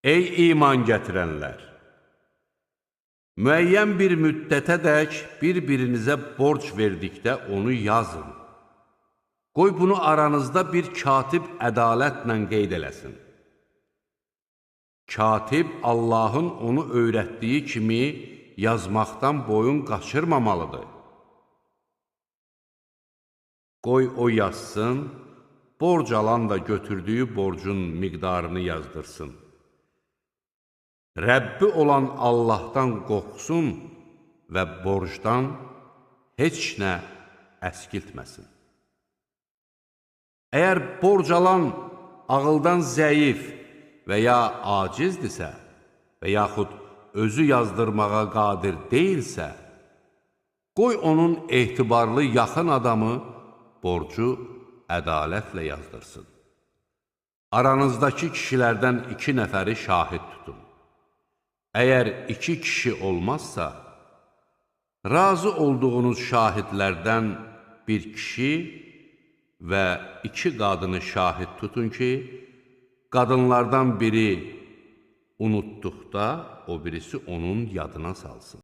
Ey iman gətirənlər! Müəyyən bir müddətə dək bir-birinizə borc verdikdə onu yazın. Qoy bunu aranızda bir katib ədalətlə qeyd eləsin. Katib Allahın onu öyrətdiyi kimi yazmaqdan boyun qaçırmamalıdır. Qoy o yazsın, borc alan da götürdüyü borcun miqdarını yazdırsın. Rəbbi olan Allahdan qorxsun və borcdan heç nə əskiltməsin. Əgər borc alan ağıldan zəif və ya acizdirsə və yaxud özü yazdırmağa qadir deyilsə, qoy onun etibarlı yaxın adamı borcu ədalətlə yazdırsın. Aranızdakı kişilərdən 2 nəfəri şahid tutun. Əgər 2 kişi olmazsa, razı olduğunuz şahidlərdən bir kişi və 2 qadını şahid tutun ki, qadınlardan biri unutduqda o birisi onun yadına salsın.